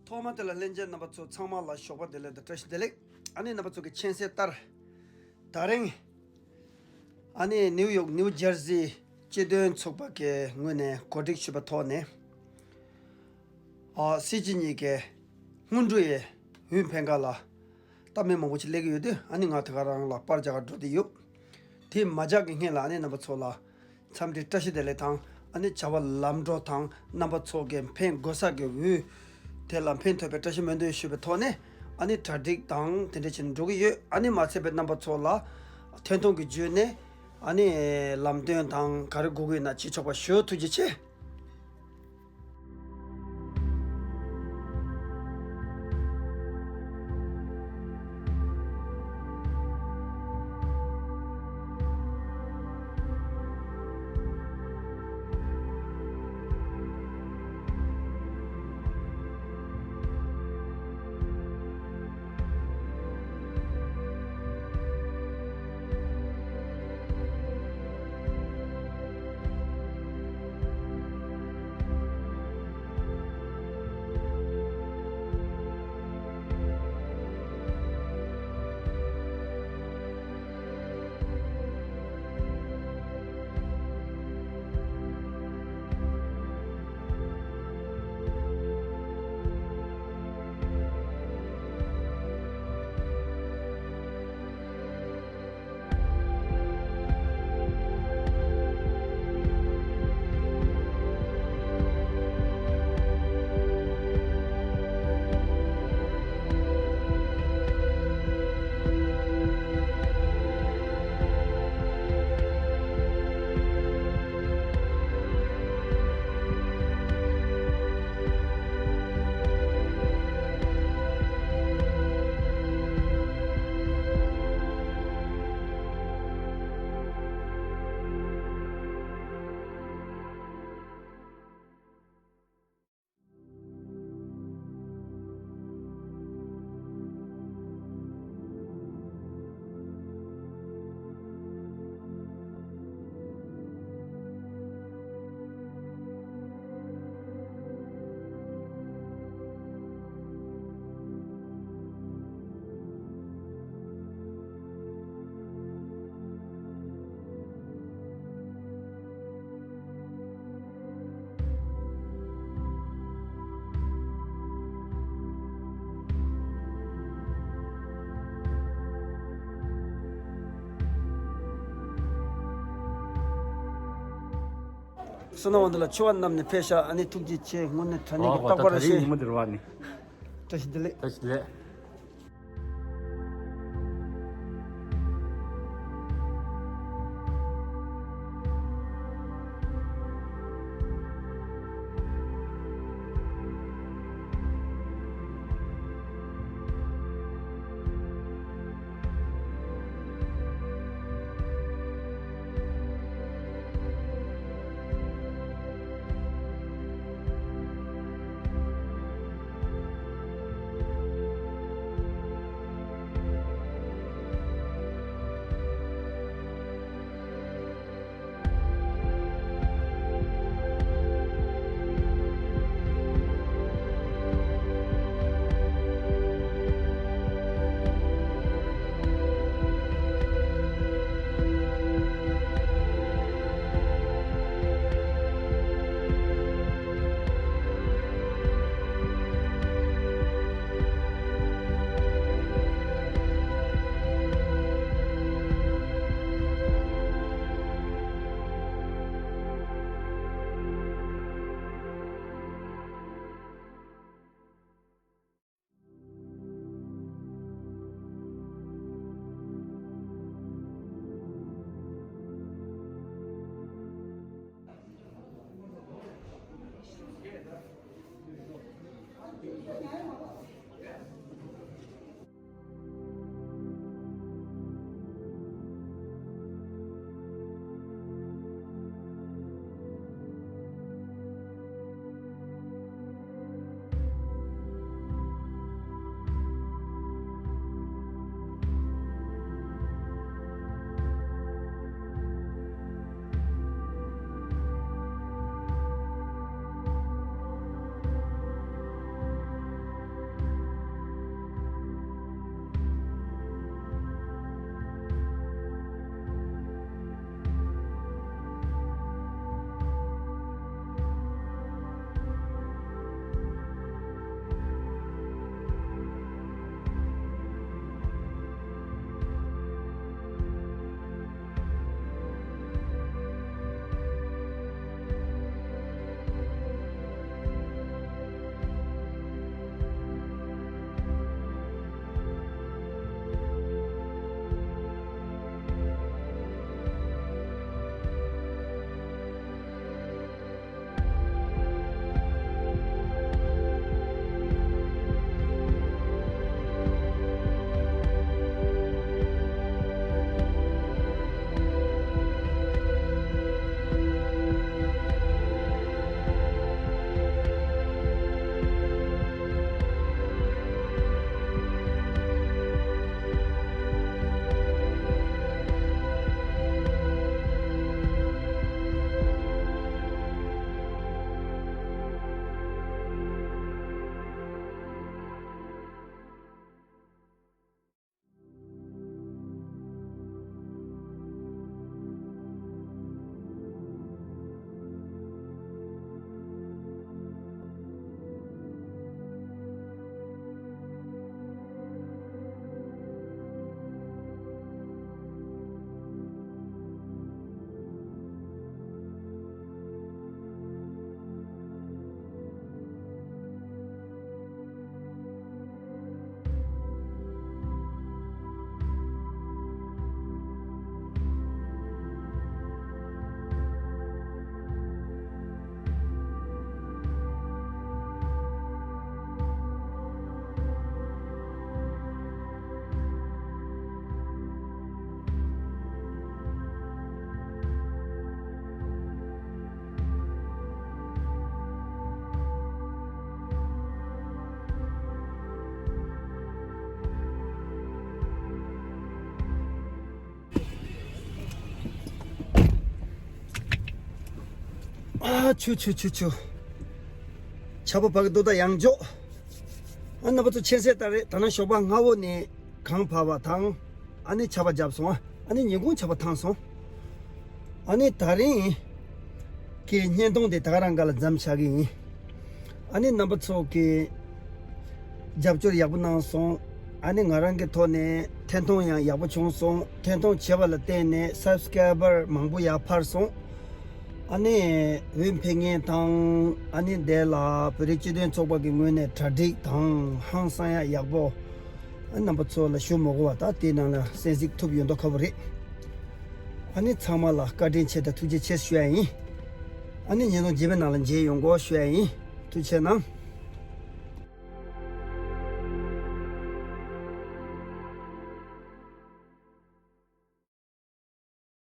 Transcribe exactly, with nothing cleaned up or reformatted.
ཐོག་མ་དེ་ལ་ལྷན་རྒྱས་རྣམ་པ་ཚོ་ཚང་མ་ལ་ཞོགས་པ་བདེ་ལེགས་དང་བཀྲ་ཤིས་བདེ་ལེགས། ཨ་ནི་རྣམ་པ་ཚོ་གི་མཁྱེན་གསལ་ལྟར། ད་རིང་། ཨ་ནི་ནིའུ་ཡོག་ནིའུ་ཇར་སི་སྤྱི་མཐུན་ཚོགས་པ་གི་ངོས་ནས་གོ་སྒྲིག་ཞུས་པ་ཐོག་ནས། ཨ་སྲིད་སྤྱི་གཉིས་ཀའི་སྔོན་འགྲོ་ཡི་འོས་འཕེན་ག་ལ་ད་མི་མང་པོ་ཅིག་སླེབས་ཀྱི་ཡོད་དུས། ཨ་ནི་ང་དེ་ག་རང་ལ་པར་རྒྱག་ག་འགྲོ་བསྡད་ཡོད། དེ་མ་རྒྱག་གི་སྔོན་ལ་ཨ་ནི་རྣམ་པ་ཚོ་ལ། འཚམས་འདྲི་བཀྲ་ཤིས་བདེ་ལེགས་དང་། ཨ་ནི་བྱ་བ་ལམ་འགྲོ་དང་། རྣམ་པ་ཚོ་གི་འཕེན་དགོས་ས་གི་འོས་དེ་ལ་འཕེན་ཐུབ་པའི་བཀྲ་ཤིས་སྨོན་འདུན་ཞུས་པའི་ཐོག་ནས། ཨ་ནི་གྲ་སྒྲིག་དང་དེ་འདྲ་བྱས་ནས་འགྲོ་གི་ཡོད། ཨ་ནི་མ་ཚད་པའི་རྣམ་པ་ཚོ་ལ་ཐད་གཏོང་གི་བརྒྱུད་ནས། ཨ་ནི་ལམ་སྟོན་དང་ག་རེ་དགོས་ཀྱི་ཡོད་ན་བྱེད་ཆོག་པ་ཞུ། ཐུགས་རྗེ་ཆེ། བསོད་ནམས་དབང་འདུས་ལགས་ཆུ་བ་བསྣམས་ནས་ཕེབས་ཤག་ཨ་ནི་ཐུགས་རྗེ་ཆེ། དངོས་གནས་དྲང་གནས་ཀྱི་རྟག་པར་ཨོ་ཧོ། ད་ད་རིང་ཉིན་མོ་འདིར་བ་ནི། བཀྲ་ཤིས་བདེ་ལེགས། བཀྲ་ཤིས་བདེ་ལེགས། ཨ་ཆུ་ཆུ་ཆུ་ཆུ། ཆར་པ་བབས་ཀྱི་འདུག་ད་ཡང་འཇོག་ཨ་རྣམ་པ་ཚོ་མཁྱེན་གསལ་ལྟར་རེད། ད་ནང་ཞོགས་པ་སྔ་བོ་ནས་གངས་བབས་པ་དང་། ཨ་ནི་ཆར་པ་བརྒྱབ་སོང་། ཨ་ནི་ཉིན་གུང་ཆར་པ་བཏང་སོང་། ཨ་ནི་ད་རིང་གི་བརྙན་ཐུང་དེ་ད་ག་རང་ག་ལ་མཚམས་བཞག་གི་ཡིན། ཨ་ནི་རྣམ་པ་ཚོ་གི་རྒྱབ་སྐྱོར་ཡག་པོ་གནང་སོང་། ཨ་ནི་ང་རང་གི་ཐོག་ནས་ཐད་གཏོང་ཡང་ཡག་པོ་བྱུང་སོང་། ཐད་གཏོང་བྱས་པ་ལ་བརྟེན་ནས་སབ་སི་ཀ་རའི་བར་མང་པོ་ཡར་འཕར་སོང་། ཨ་ནི་འོས་འཕེན་མཁན་དང་། ཨ་ནི་དེ་ལ་བོད་རིགས་སྤྱི་མཐུན་ཚོགས་པ་གི་ངོས་ནས་གྲ་སྒྲིག་དང་ཧང་སང་ཡག་ཡག་པོ། ཨ་རྣམ་པ་ཚོ་ལ་ཞུ་མི་དགོས་པ། ད་དེའི་ནང་ལ་གསན་གཟིགས་ཐུབ་ཡོད་མདོག་ཁ་པོ་རེད། ཨ་ནི་ཚང་མ་ལ་བཀའ་དྲིན་ཆེ་དང་ཐུགས་རྗེ་ཆེ་ཞུ་ཡ་ཡིན། ཨ་ནི་བརྙན་ཐུང་རྗེས་མའི་ནང་ལ་མཇལ་ཡོང་དགོས་ཞུ་ཡ་ཡིན། ཐུགས་རྗེ་གནང་།